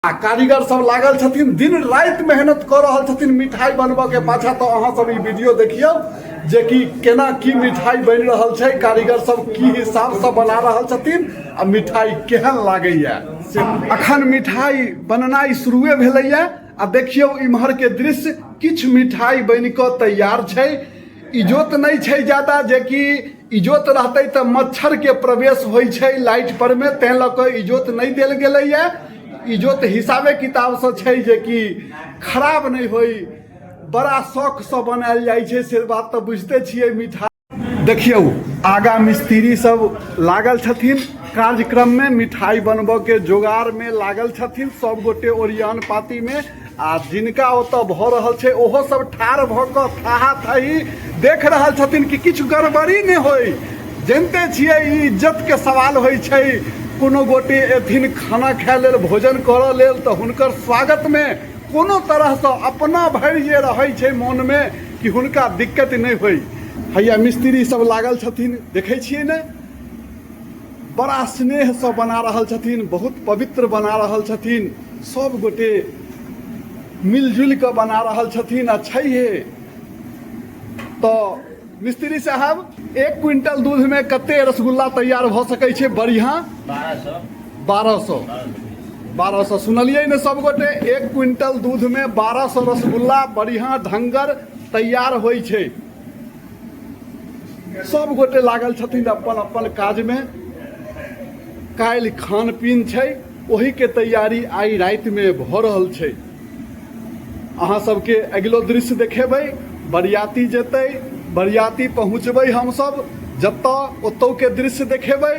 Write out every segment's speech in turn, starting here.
आ कारीगर सब लागल छथिन, दिन राति मेहनत कऽ रहल छथिन मिठाई बनबऽ के पाछा। तऽ अहाँ सब ई वीडियो देखियौ जे कि केना की मिठाई बनि रहल छै, कारीगर सब की हिसाबसँ बना रहल छथिन आ मिठाई केहन लागैया से। अखन मिठाई बननाइ शुरुए भेलैया आ देखियौ इम्हर के दृश्य, किछु मिठाई बनि कऽ तैयार छै। इजोत नहि छै ज्यादा, जेकि इजोत रहतै तऽ मच्छरके प्रवेश होइ छै लाइट परमे, तैं लऽ कऽ इजोत नहि देल गेलैए। इजोत हिसाबे किताबसँ छै जेकि खराब नहि होइ। बड़ा शौकसँ बनायल जाइ छै, से बात तऽ बुझिते छियै मिठाइ। देखियौ, आगा मिस्त्री सब लागल छथिन कार्यक्रममे, मिठाइ बनबऽके जोगाड़मे लागल छथिन सब गोटे ओरियान पातीमे। आ जिनका ओतऽ भऽ रहल छै ओहो सब ठाढ़ भऽ कऽ थाहा थाही देख रहल छथिन कि किछु गड़बड़ी नहि होइ। जनिते छियै, ई इज्जतके सवाल होइ छै। कोनो गोटे एथिन खाना खाय लेल, भोजन करऽ लेल, तऽ हुनकर स्वागतमे कोनो तरहसँ अपना भरि जे रहै छै मोनमे कि हुनका दिक्कत नहि होइ। हैया मिस्त्री सब लागल छथिन, देखै छियै ने, बड़ा स्नेहसँ बना रहल छथिन, बहुत पवित्र बना रहल छथिन। सब गोटे मिलजुलि कऽ बना रहल छथिन। आ छैहे तऽ मिस्त्री साहब, 1 क्विंटल दूधमे कते रसगुल्ला तैयार भऽ सकै छै बढ़िआँ? 1200। 1200, 1200। सुनलियै ने सब गोटे? 1 क्विंटल दूधमे 1200 रसगुल्ला बढ़िआँ ढंगर तैयार होइ छै। सब गोटे लागल छथिन अपन अपन काजमे। काल्हि खान पीन छै, ओहिके तैयारी आइ रातिमे भऽ रहल छै। अहाँ सबके अगिलो दृश्य देखेबै। बरियाती जेतै, बरियाती पहुँचबै हमसब जतऽ, ओतौके दृश्य देखेबै।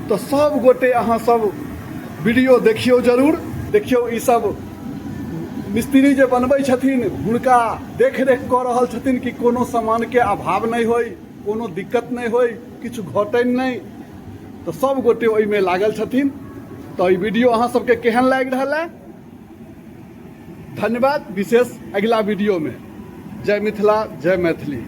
तऽ सब गोटे अहाँ सब वीडियो देखियौ, जरूर देखियौ। ई सब मिस्त्री जे बनबै छथिन, हुनका देखरेख कऽ रहल छथिन कि कोनो सामानके अभाव नहि होइ, कोनो दिक्कत नहि होइ, किछु घटनि नहि। तऽ सब गोटे ओहिमे लागल छथिन। तऽ ई वीडियो अहाँ सबके केहन लागि रहल है? धन्यवाद। विशेष अगिला वीडियोमे। जय मिथिला, जय मैथिली।